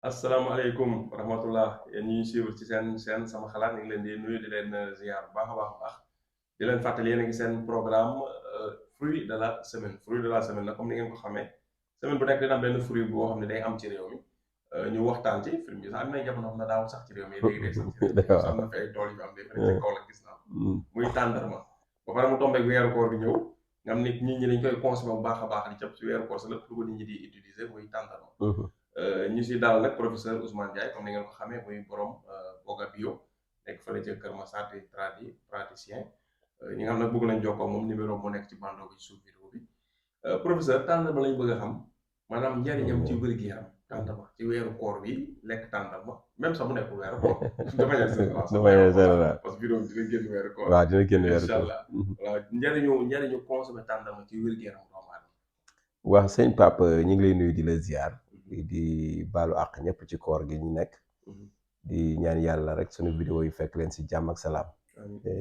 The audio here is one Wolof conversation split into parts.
asalaamaaleykum wa rahmatullah yéen ñi ñu suivre ci seen sama xalaat ñu ngi leen di nuyu di leen ziar bu baax a baax a baax di leen fàttali yéen a ngi seen programme fruit de la semaine fruit de la semaine nag comme ni ngeen ko xamee semaine bu nekk dina am benn fruit boo xam ne day am ci réew mi ñu waxtaan ci fruit bi sax am na jamono xam ne daawul sax ci réew mi léegi day sax ci réew mi parce que am na fi ay tool yu am day fa ca kaw la gis naa muy tàndarma ba pare mu tombeeg weeru koor bi ñëw nga xam nit ñi dañ koy consommer bu baax a baax di cëpp ci weeru koor sa lépp lu ko nit ñi di utiliser muy tàndarma ñu si daal nag professeur Ousmane Ndiaye comme ni ngeen ko xamee muy borom Boga Bio nekk fële ca Kër Massar di praticien ñi nga xam nag bëgg nañ jokkoo moom numéro mu nekk ci bando bi suuf vidéo bi professeur tàndarma lañ bëgg a xam maanaam njariñam ci wér-gu-yaram tàndarma ci weeru koor bi lekk tàndarma même sax mu nekk weeru koor de manière générale de manière générale parce que vidéo bi dina génn weeru koor waaw dina génn weeru incha koor allah waaw njariñu consommer tàndarma ci wér-gu-yaram doomu aadama waaw sëñ Pape ñu ngi lay nuyu di la ziar di baalu àq ñëpp ci koor gi ñu nekk di ñaan yàlla rek sunu vidéo yi fekk leen si jàmm ak salaam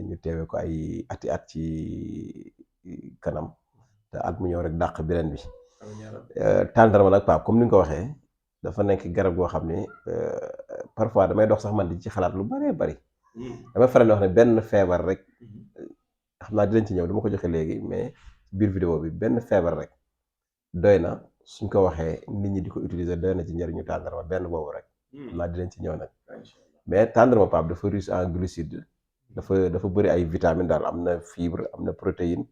ñu teewe ko ay ati at ci kanam te at mu ñëw rek dàq beneen bi tàndarma nag Pape comme ni nga ko waxee dafa nekk garab goo xam ne parfois damay dox sax man di ci xalaat lu bëree bëri damay faral di wax ne benn feebar rek xam naa dinañ ci ñëw dama ko joxe léegi mais biir vidéo bi benn feebar rek doy na suñ ko waxee nit ñi di ko utiliser doy na ci njëriñu tàndarma benn boobu rek xam naa dinañ ci ñëw nag mais tàndarma Pape dafa riche en glucides dafa bëri ay vitamines daal am na fibre am na protéine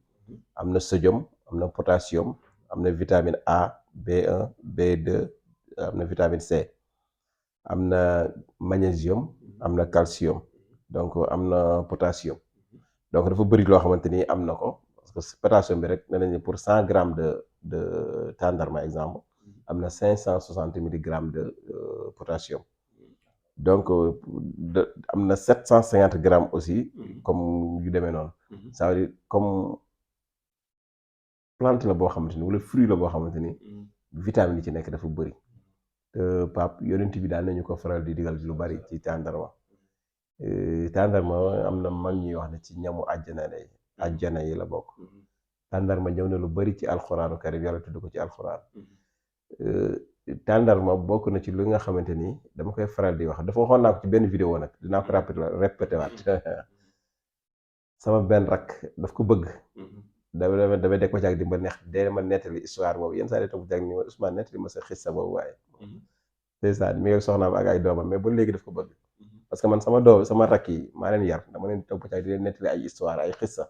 am na sodium am na potassium am na vitamine A B1 B2 am na vitamine C am na magnésium am na calcium donc am na potassium donc dafa bëri loo xamante ni am na ko parce que potassium bi rek nee nañu pour 100 grammes de tàndarma exemple am na 560 milligrammes de potassium donc am na 750 grammes aussi comme yu demee noonu ça veut dire comme plante la boo xamante ni wala fruit la boo xamante ni vitamine yi ci nekk dafa bëri te Pape yonent bi daan nañu ko faral di digal lu bari ci tàndarma tàndarma am na mag ñuy wax ne ci ñamu àjjana yi la bokk tàndarma ñëw na lu bari ci alxuraanu karim yàlla tudd ko ci alxuraan tàndarma bokk na ci lu nga xamante ni dama koy faral di wax dafa waxoon naa ko ci benn vidéo nag dinaa ko répété waat sama benn rak daf ko bëgg damay dekk ko ci ak di ma neex dee ma nettali histoire boobu yenn saa yi toog ci ak ni ma Ousmane nettali ma sa xissa boobu waaye ndeysaan mi ngi soxnaam ak ay doomam mais ba léegi daf ko bëgg parce que man sama rakk yi maa leen yar dama leen di topp ci ak di leen nettali ay histoire ay xissa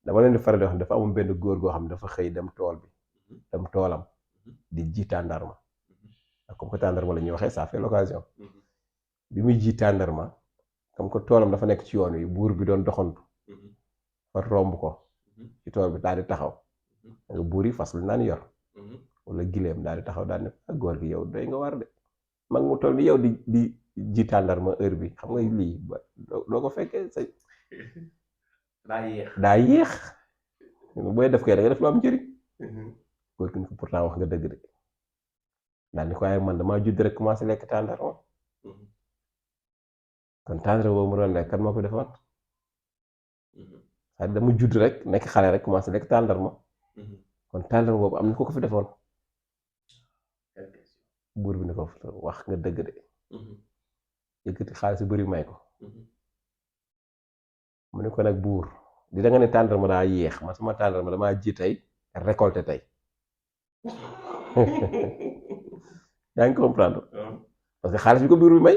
dama leen di faral di wax dafa amul benn góor goo xam ne dafa xëy dem tool bi dem toolam di ji tàndarma ak comme que tàndarma la ñuy waxee ça fait l'occasion bi muy ji tàndarma comme que toolam dafa nekk ci yoon wi buur bi doon doxantu fa romb ko ci tool bi daal di taxaw nga buur yi fas lu naan yor wala gileem daal di taxaw daal ne ak góor gi yow doy nga war de mag mu toll ni yow di ji tàndarma heure bi xam nga lii ba doo ko fekkee say daa yéex booy def koy da nga def lu am njëriñ góor gi ko pourtant wax nga dëgg de daal ni ko waaye man damaa judd rek commencé lekk tàndarma kon tàndarma boobu mu doon lekk kan moo ko defoon c'est-à-dire dama judd rek nekk xale rek commencé lekk tàndarma kon tàndarma boobu am na ko fi defoon buur bi ne ko wax nga dëgg de yëkkati xaalis bu bari may ko mu ne ko nag buur di da nga ne tàndarma daa yéex man sama tàndarma damaa ji tey récolté tey yaa ngi comprendre parce que xaalis bi ko buur bi may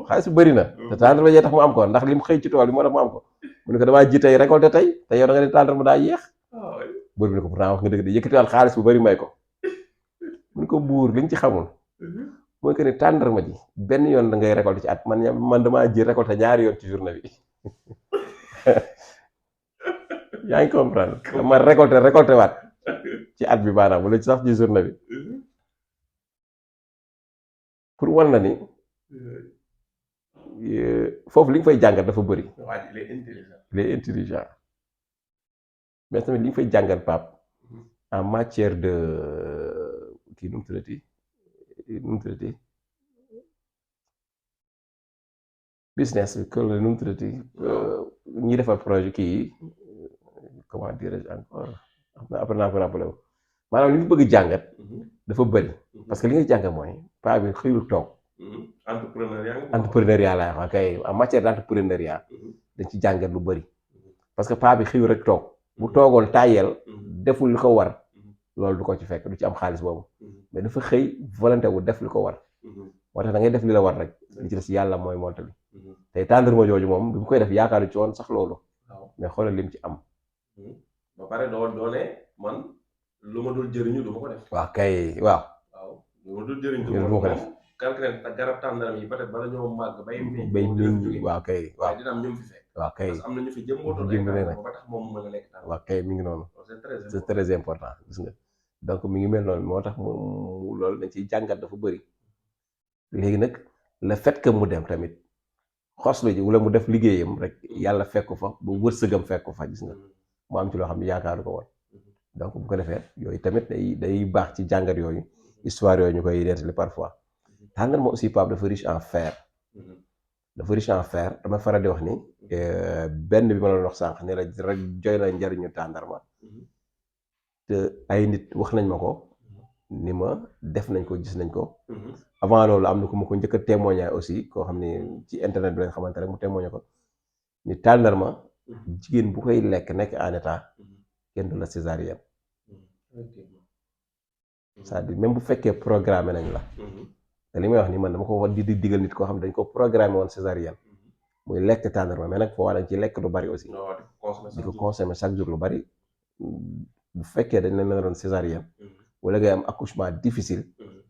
xaalis bu bëri na te tàndarma jee tax mu am ko ndax li mu xëy ci tool bi moo tax mu am ko mu ne ko damaa ji tey récolté tey te yow da nga ne tàndarma daa yéex buur bi ne ko pourtant wax nga dëgg de yëkkatiwaat xaalis bu bëri may ko mu ne ko buur liñ ci xamul mooy que ne tàndarma ji benn yoon da ngay récolté ci at man damaa ji récolté ñaari yoon ci journée bi yaa ngi comprendre dama récolté waat ci at bi maanaam wala ci sax ci journée bi pour wan na ni foofu li ñu fay jàngat dafa bëri. il est intelligent mais tamit li ñu fay jàngat Pape en matière de kii nu mu tuddati business bi que nu mu tuddati ñi defar projet kii comment dirais-je encore après naa ko rappelé wu maanaam li ñu bëgg jàngat dafa bëri parce que li nga jàngat mooy paa bi xëyul toog. entrepreneuriat laa wax kay en matière d' entrepreneuriat dañ ci jàngat lu bëri parce que paa bi xëyul rek toog bu toogoon tàyyeel deful li ko war loolu du ko ci fekk du ci am xaalis boobu mais dafa xëy volonté wu def li ko war moo tax da ngay def li la war rek li ci des yàlla mooy montali tey tàndarma jooju moom bi mu koy def yaakaaru ci woon sax loolu mais xoolal lim ci am. ba pare doo ne man lu ma dul jëriñu du ma ko def. waaw kay waaw. lu ma dul jëriñu du ma ko def. calculer te garab tàndaram yi peut-être bala ñoo màgg bay meññ waaw kay waaw dina am ñu fi fekk. waaw kay parce que am na ñu fi jëmbootoon ay tàndarma ba tax moom mën a lekk tàndarma. waaw kay mi ngi noonu. c'est très important gis nga donc mi ngi mel noonu moo tax mu loolu dañ ciy jàngat dafa bëri léegi nag le fait que mu dem tamit xoslu ji wala mu def liggéeyam rek yàlla fekk fa ba wërsëgam fekk fa gis nga mu am ci loo xam ne yaakaaru ko woon donc bu ko defee yooyu tamit day baax ci jàngat yooyu histoire yooyu ñu koy nettali parfois. tàndarma aussi Pape dafa riche en fer dafa riche en fer dama faral di wax ni benn bi ma la wax sànq ne la rek joy na njariñu tàndarma te ay nit wax nañ ma ko ni ma def nañ ko gis nañ ko avant loolu am na ku ma ko njëkk a témoigner aussi koo xam ne ci internet bi lañ xamante rek mu témoigner ko ni tàndarma jigéen bu koy lekk nekk en état kenn du la césarienne c'est-à-dire même bu fekkee programmé nañ la te li may wax ni man dama ko wax di digal nit koo xam ne dañ ko programmé woon césarienne muy lekk tàndarma mais nag foo waa dañ ci lekk lu bari aussi di ko consommer chaque jour lu bari bu fekkee dañ leen la doon césarienne wala ngay am accouchement difficile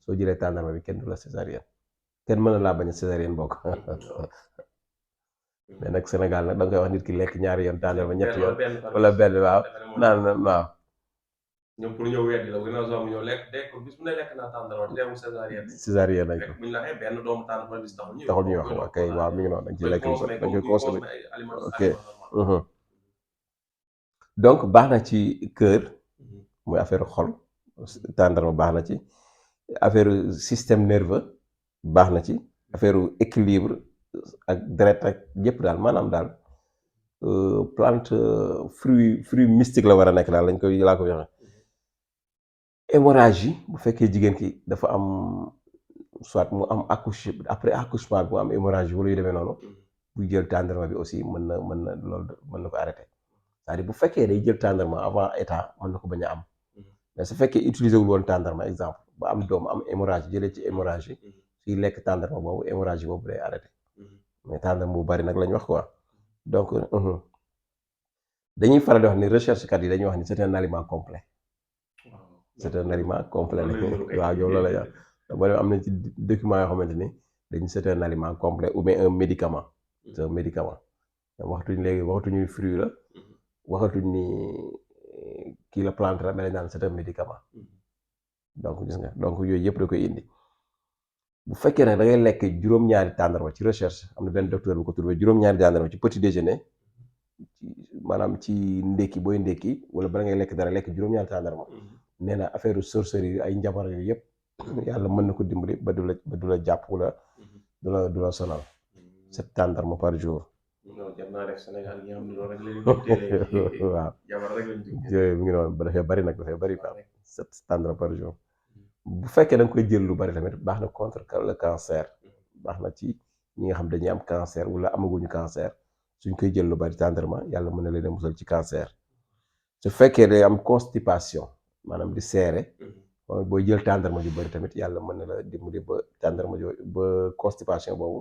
soo jëlee tàndarma bi kenn du la césarienne kenn mën na laa bañ a césarienne bokk mais nag Sénégal nag da nga koy wax nit ki lekk ñaari yoon tàndarma ñetti yoon wala benn waaw naan waaw ñoom pour ñëw weddi la gën a soom ñëw lekk dégg ko bis bu ne lekk naa tàndarma teewul césarienne nañ ko buñ la xee benn doomu tàndarma bis taxul ñuy wax waaw kay waaw mi ngi noonu dañ ci lekk dañ koy consommer ok donc baax na ci cœur muy affaire xol tàndarma baax na ci affaire système nerveux baax na ci affaire équilibre ak deret ak yëpp daal maanaam daal plante fruit mystique la war a nekk daal lañ koy laa ko joxe hémorragie bu fekkee jigéen ki dafa am soit mu am après accouchement bi mu am hémorragie wala yu demee noonu bu jël tàndarma bi aussi mën na loolu mën na ko arrêté c'est-à-dire bu fekkee day jël tàndarma avant état mën na ko bañ a am mais su fekkee utiliser wul woon tàndarma exemple ba am doom am hémorragie jëlee ci hémorragie suy lekk tàndarma boobu hémorragie boobu day arrêté mais tàndarma bu bari nag lañ wax quoi donc dañuy faral di wax ni recherche kat yi dañuy wax ni c'est un aliment complet c'est un aliment complet waaw yow loolu la yor boo am na ci document yoo xamante ni dañu c'est un aliment complet ou bien un médicament c'est un médicament waxtuñ léegi waxtuñuy fruit la waxatuñ ni kii la plante la mais dañ naan c'est un médicament donc gis nga donc yooyu yëpp da koy indi bu fekkee nag da ngay lekk juróom-ñaari tàndarma ci recherche am na benn docteur bu ko trouvé juróom-ñaari tàndarma ci petit déjeuner maanaam ci ndékki booy ndékki wala bala ngay lekk dara lekk juróom-ñaari tàndarma nee na affaire sorcellerie ay njabar yooyu yëpp yàlla mën na ko dimbali ba du la jàpp wala du la sonal 7 tàndarma par jour. waaw mi ngi noonu ba dafay bari nag dafay bari quoi 7 tàndarma par jour. bu fekkee da nga koy jël lu bari tamit baax na contre le cancer baax na ci ñi nga xam dañuy am cancer wala amaguñu cancer suñ koy jël lu bari tàndarma yàlla mën na leen a musal ci cancer. su fekkee day am constipation maanaam di seere booy jël tàndarma ju bari tamit yàlla mën na la dimbali ba tàndarma jo ba constipation boobu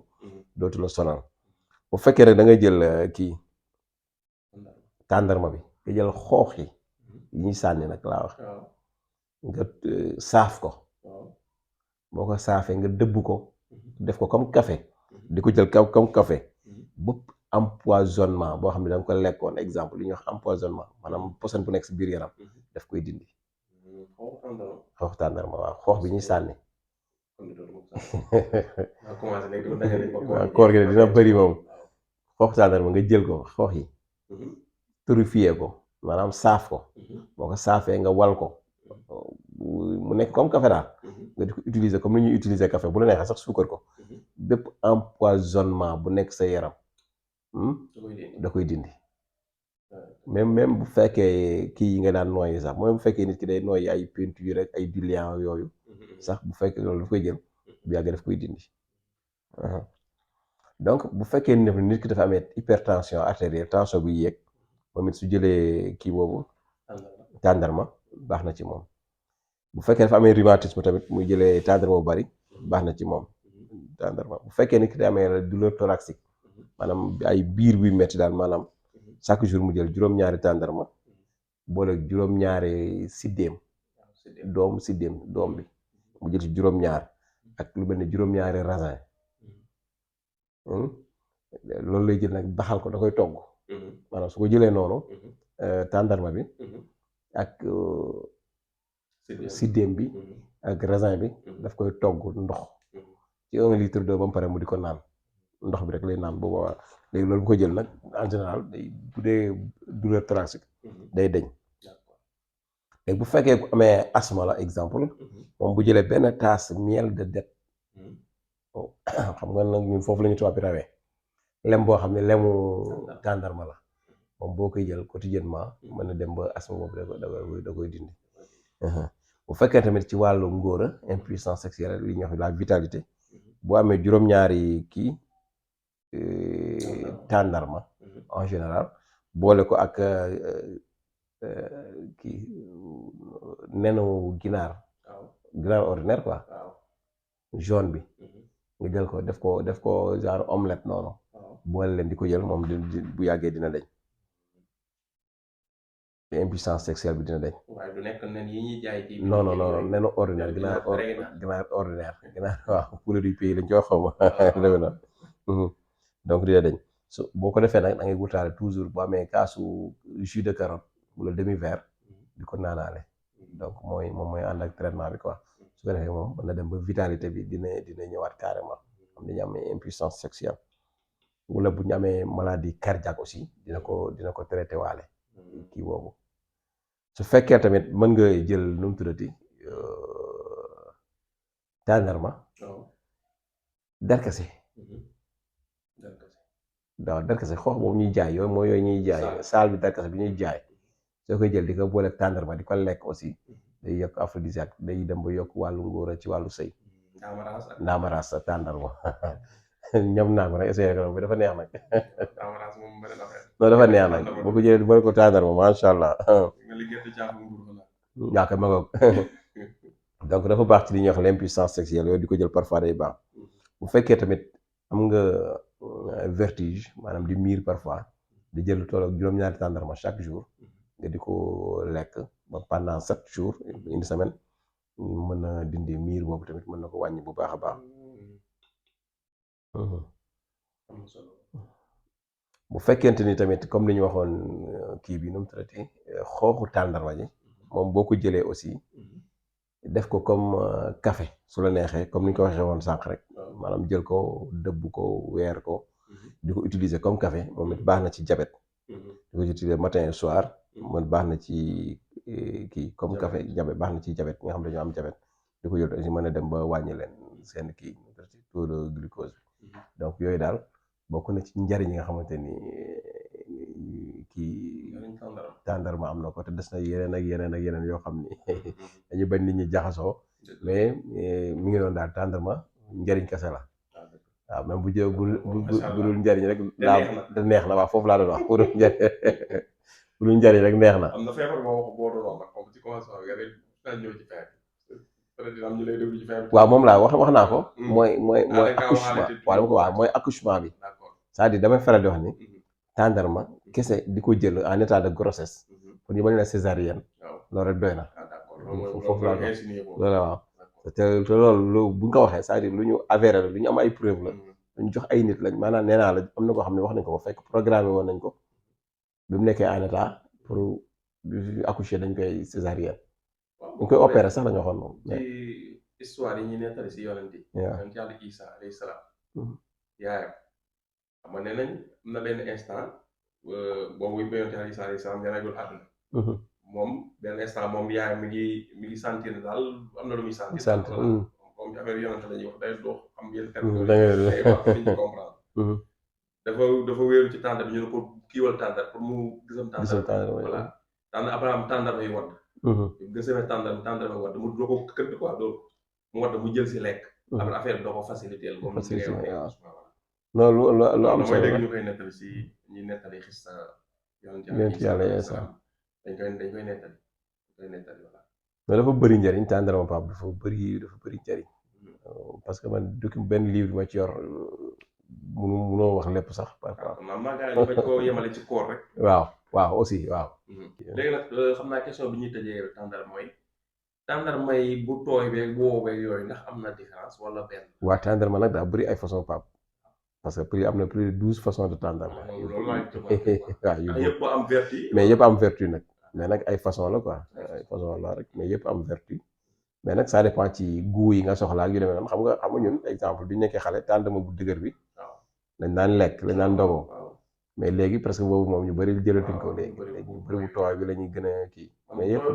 dootu la sonal. bu fekkee rek da ngay jël kii tàndarma bi nga jël xoox yi ñuy sànni nag laa wax nga saaf ko boo ko saafee nga dëbb ko def ko comme café di ko jël comme café bëpp empoisonnement boo xam ne da nga ko lekkoon exemple li ñuy wax empoisonnement maanaam poison bu nekk si biir yaram daf koy dindi. xoox tàndarma waaw xoox bi ñuy sànni. waaw koor gi dina bëri moom xoox tàndarma nga jël ko xoox yi torréfier ko maanaam saaf ko boo ko saafee nga wal ko mu nekk comme café daal nga di ko utiliser comme ni ñuy utiliser café bu la neexee sax suukar ko bépp empoisonnement bu nekk sa yaram da koy dindi même bu fekkee kii yi nga daan nooyi sax même bu fekkee nit ki day nooyi ay peinture rek ay diluant yooyu sax bu fekkee loolu daf koy jël bu yàggee daf koy dindi. Donc bu fekkee ne nit ki dafa amee hypertension artérielle tension buy yéeg moom it su jëlee kii boobu tàndarma baax na ci moom. bu fekkee dafa amee rhumatisme tamit muy jëlee tàndarma bu bari baax na ci moom tàndarma. bu fekkee nit ki day amee douleur thoracique maanaam ay biir buy metti daal maanaam chaque jour mu jël juróom-ñaari tàndarma boole juróom-ñaari siddéem doom bi mu jël ci juróom-ñaar ak lu mel ne juróom-ñaari raisin loolu lay jël nag baxal ko da koy togg maanaam su ko jëlee noonu tàndarma bi ak siddéem bi ak raisin bi daf koy togg ndox ci 1 litre d'eau ba mu pare mu di ko naan ndox bi rek lay naan bu boobaa léegi loolu bu ko jël nag en général day bu dee douleur thoracique day deñ. léegi bu fekkee ku amee asthme la exemple moom bu jëlee benn tasse miel de dette xam nga nag ñun foofu la ñu tubaab bi rawee lem boo xam ne lemu tàndarma la moom boo koy jël quotidiennement mën na dem ba asthme boobu da koy dindi. bu fekkee tamit ci wàllu ngóora impuissance sexuelle li ñuy wax la vitalité boo amee juróom-ñaari kii tàndarma en général boole ko ak kii nenu ginaar ordinaire quoi jaune bi nga jël ko def ko genre omelette noonu boole leen di ko jël moom bu yàggee dina deñ impuissance sexuelle bi dina deñ. waaye du nekk nen yi ñuy jaay ci non nenu ordinaire ginaar ordinaire ginaar waaw poulet du pays lañ coo xaw ma deme na donc dina deñ su boo ko defee nag da ngay wutaale toujours boo amee kaasu jus de carotte wala demi verre di ko naanaale donc moom mooy ànd ak traitement bi quoi su ko defee moom mën na dem ba vitalité bi dina ñëwaat carrément am dañu amee impuissance sexuelle wala bu ñu amee maladie cardiaque aussi dina ko traité waale kii boobu. su fekkee tamit mën nga jël nu mu tuddati tàndarma darkase waaw darkase xoox boobu ñuy jaay yooyu ñuy jaay saal bi darkase bi ñuy jaay soo koy jël di ko boole tàndarma di ko lekk aussi day yokk aphrodisiaque day dem ba yokk wàllu ngóora ci wàllu sëy ndaamaraas sa tàndarma ñam naa ko nag essayé ko bi dafa neex nag non dafa neex nag boo ko jëlee boole ko tàndarma macha allah waaw kay ma ngoog donc dafa baax ci li ñuy wax l'impuissance sexuelle yooyu di ko jël parfois day baax bu fekkee tamit am nga vertige maanaam di miir parfois di jël lu toll ak juróom-ñaari tàndarma chaque jour nga di ko lekk ba pendant 7 jours une semaine mën na dindi miir boobu tamit mën na ko wàññi bu baax a baax. bu fekkente ni tamit comme li ñu waxoon kii bi nu mu traité xooxu tàndarma ji moom boo ko jëlee aussi def ko comme café su la neexee comme ni ñu ko waxee woon sànq rek maanaam jël ko dëbb ko weer ko di ko utiliser comme café moom it baax na ci diabète di ko utiliser matin et soir man baax na ci kii comme café diabète baax na ci diabète nga xam dañoo am diabète di ko jël aussi mën a dem ba wàññi leen seen kii taux de glucose bi donc yooyu daal bokk na ci njariñ yi nga xamante ni kii tàndarma am na ko te des na yeneen yoo xam ni dañu bañ nit ñi jaxasoo mais mi ngi doon daal tàndarma njariñ kese la waaw même bu jë bu dul njariñ rek da neex na waaw foofu laa doon wax bu dul njariñ rek neex na. am na feebar boo doon wax nag ci commencement bi nga ñëw ci feebar peut-être am ñu lay déglu ci feebar. waaw moom laa wax naa ko. mooy accouchement waaw mooy accouchement bi. c'est-à-dire damay faral di wax ni tàndarma kese di ko jël en état de grossesse pour ñu bañ la césarienne loolu rek doy na foofu laa doon loolu waaw te loolu bu ñu ko waxee c'est-à-dire lu ñu avéré la lu ñu am ay preuve la lu ñu jox ay nit lañ maanaam nee naa la am na koo xam ne wax nañ ko fekk programmé woon nañ ko bi mu nekkee en état pour accoucher dañ koy césarienne dañ koy opérer sax lañu waxoon moom ci histoire yi ñu nettali si yonent yi yonent yàlla Isa alayhi salaam yaayam xam nga nee nañ am na benn instant boobu yonent yàlla Isa alayhi salaam ganagul àdduna moom benn instant moom yaayam mi ngi sentir ne daal am na lu muy sentir comme ci affaire yonent la ñuy wax day doo xam yenn terme day wax fi ñu comprendre dafa wéeru ci tàndar bi ñu ne ko kiiwal tàndar pour mu gisam gisal tàndar tàndar voilà tàndar après am tàndar yi wadd gësamee tàndar yi wadd mu doo ko këdd quoi doo mu wadd mu jël si lekk après affaire bi doo ko facilité comme ni ngay waxee non lu am mooy solo dégg la ñu koy nettali si ñuy nettali xis sa yonent yàlla Iisaa dañ koy nettali voilà mais dafa bëri njëriñ tàndarma Pape dafa bëri njëriñ parce que man dukki benn livre ma ci yor munoo wax lépp sax parfois. maa gaa yi bañ koo yemale ci koor rek. waaw aussi waaw. léegi nag xam naa question bi ñuy tëjee tàndarma yi bu tooy beeg bu wow beeg yooyu ndax am na différence wala benn. waa tàndarma nag daa bëri ay façon Pape parce que am na plus de 12 façons de tàndarma. waaw yëpp am vertu. mais yëpp am vertu nag. mais nag ay façon la quoi ay façon la rek mais yëpp am vertu mais nag ça dépend ci goût yi nga soxla ak yu demee noonu xam nga ñun exemple bi ñu nekkee xale tàndarma bu dëgër bi lañ daan lekk lañ daan ndogoo mais léegi presque boobu moom ñu bëri jëlatuñ ko léegi ñu bëri bu tooy bi la ñuy gën a kii mais yëpp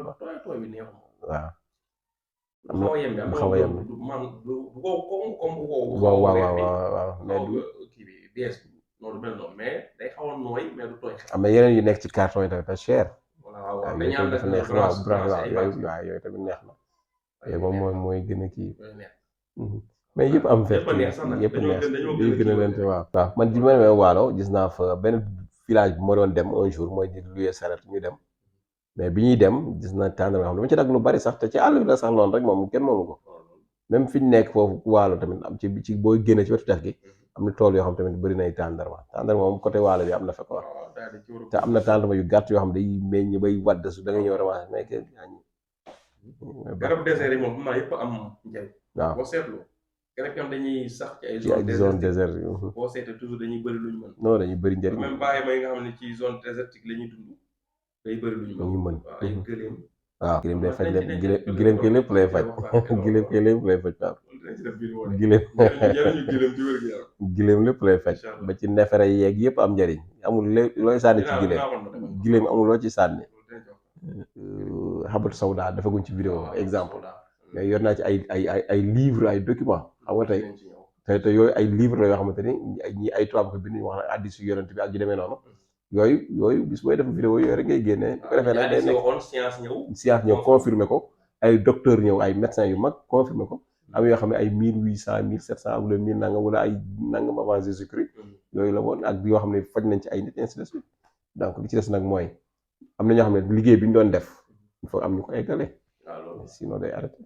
waaw mu xaw a yem waaw mais du am na yeneen yu nekk ci carton yi tamit te cher waaw yooyu tamit dafa neex waaw yooyu tamit neex na yooyu moom mooy gën a kii mais yëpp am vertu yëpp neex lii gën a leen te waaw man di ma demee Waalo gis naa fa benn village bu ma doon dem un jour mooy di louer saret ñu dem mais bi ñuy dem gis na tàndarma xam dama ci dagg lu bari sax te ci àll bi la sax loolu rek moom kenn moomu ko même fi ñu nekk foofu Waalo tamit am ci booy génne ci wetu dex gi am na tool yoo xam tamit bëri nay tàndarma moom côté Waalo bi am na fa quoi te am na tàndarma yu gàtt yoo xam day meññ bay wadd su da nga ñëw ramasser mais que garab désert yi moom xam naa yëpp am njëriñ. waaw boo seetlu garab yi dañuy sax ci ay zone désert boo seetee toujours dañuy bëri lu ñu mën. non dañuy bëri njëriñ même bàyyi may nga xam ne ci zone désertique la ñuy dund day bëri lu ñu mën. waaw ay gëléem. waaw gëléem day faj lépp gëléem koy lépp lay faj gëléem koy lépp lay faj waaw gëléem lépp lay faj ba ci neefere yeeg yëpp am njëriñ amul looy sànni ci gëléem amul loo ci sànni xabatu sawda defaguñ ci vidéo exemple mais yor naa ci ay livre ay document xam nga te yooyu ay livre la yoo xamante ni ñi ay tubaab ko bind ñu wax na hadiisu yonent bi ak yu demee noonu yooyu bis booy def vidéo yooyu rek ngay génnee bu ko defee nag day nekk science ñëw confirmer ko ay docteur ñëw ay médecins yu mag confirmer ko am yoo xam ne ay 1800 1700 wala 1000 nangam wala ay nangam avant Jésus-Christ yooyu la woon ak yoo xam ne faj nañ ci ay nit ainsi de suite donc li ci des nag mooy am na ñoo xam ne liggéey bi ñu doon def il faut am ñu ko eggale sinon day arrêté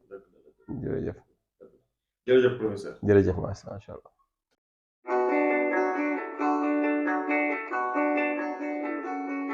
jërëjëf professeur jërëjëf macha allah